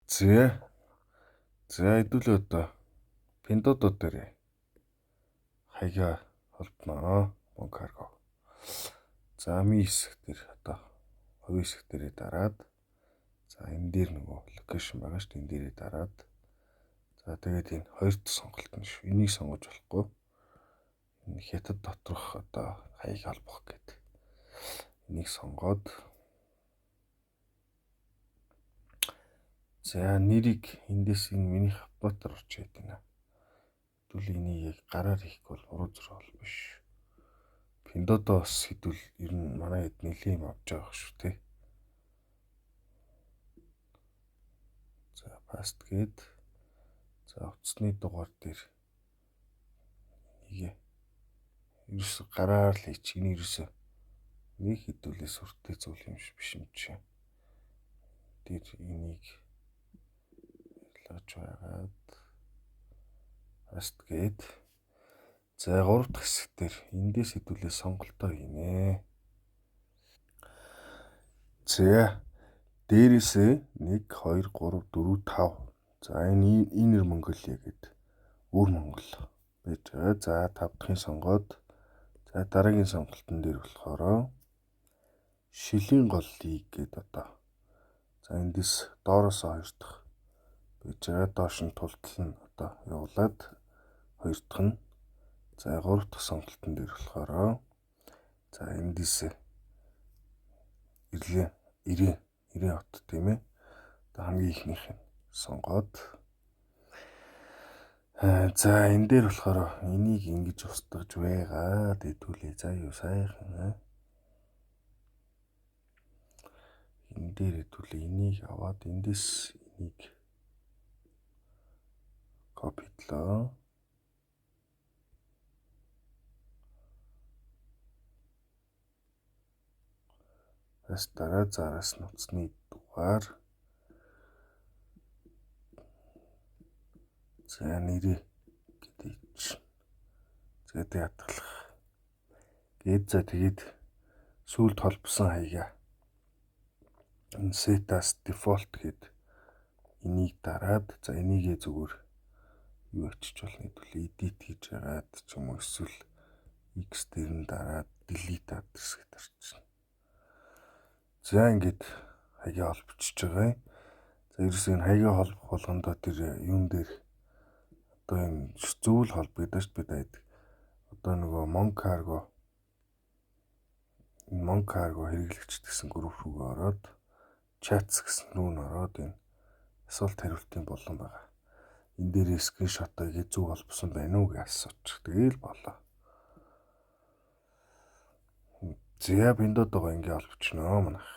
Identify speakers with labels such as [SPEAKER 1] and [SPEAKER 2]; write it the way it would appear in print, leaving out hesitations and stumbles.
[SPEAKER 1] За. За, хэдүүлээ одоо Pinduoduo дээр хаягаа холбоноо. Mon Cargo. За, амын хэсэг дээр, одоо хувийн хэсэг дээрээ дараад, за, энэ дээр нөгөө location байгаа шүү дээ. Энэ дээрээ дараад, за, тэгээд энэ хоёр дахь сонголт нь шүү. Энийг сонгож болохгүй. Энэ хятад доторх одоо хаяг холбох гэдэг. Энийг сонгоод, за, нэрийг эндээс энэ миний автоматар орч яд байна. Хэдүүл энийг яг гараар хийхгүй бол буруу зүрх бол биш. Pinduoduo бас хэдүүл ер нь манай хэд нэлийн юм авч байгаа шүү те. За, paste гээд, за, утасны дугаар дээр энийг ерөөсө гараар л хийчих. Энийг ерөөсө нэг хэдүүлээ сүртэй зүйл юм шиг биш юм чи. Тэр энийг ялгаж байгаад paste гээд, за, гурав дахь хэсэг дээр эндээс хэдүүлээ сонголтоо хийнэ. За, дээрээсээ 1 2 3 4 5. За, энэ Inner Mongolia гэдэг өвөр Монгол байж байгаа. За, тав дахьын сонгоод, за, дараагийн сонголтын дээр болохоор шилийн гол лиг гэдэг одоо, за, эндээс доороос хоёр дахь байж байгаа. Доош нь тултал нь одоо явуулаад хоёр дахь нь, за, гурав дахь сонголтын дээр болохоор, за, эндээс ирлээ 90 90 хот, тийм ээ. Одоо хамгийн ихнийх нь сонгоод, за, энэ дээр болохоор энийг ингэж устгаж байгаа. Тэдүүлээ. За, юу сайхан. Энэ дээр хэдүүлээ энийг аваад эндээс энийг копидлоо. Бас дараа зараас нуцны дугаар, за, нэрээ гэдэг чинь. За, тэг хадгалах. Гээд, за, тэгээд сүүлд холбосон хаягаа энэ set as default гээд энийг дараад, за, энийгээ зүгээр юу ачиж болно гэдвэл edit хийж агаад ч юм уу, эсвэл X дээр нь дараад delete address гэдээ арчна. За, ингээд хаягаа холбочж байгаа юм. За, ерөөсөө энэ хаягаа холбох болгондоо тэр юун дээр одоо энэ зүйл холбогдож шүү бид байдаг. Одоо нөгөө Mon Cargo, энэ Mon Cargo хэрэглэгчд гэсэн групп рүүгээ ороод, chats гэсэн рүү н ороод энэ асуулт хариултын булан байгаа. Энэ дээр screenshot оо хийгээд зөв холбосон байна уу гэж асуучих. Тэгээл болоо. За, Pinduoduo гоо ингээ холбочноо манайх.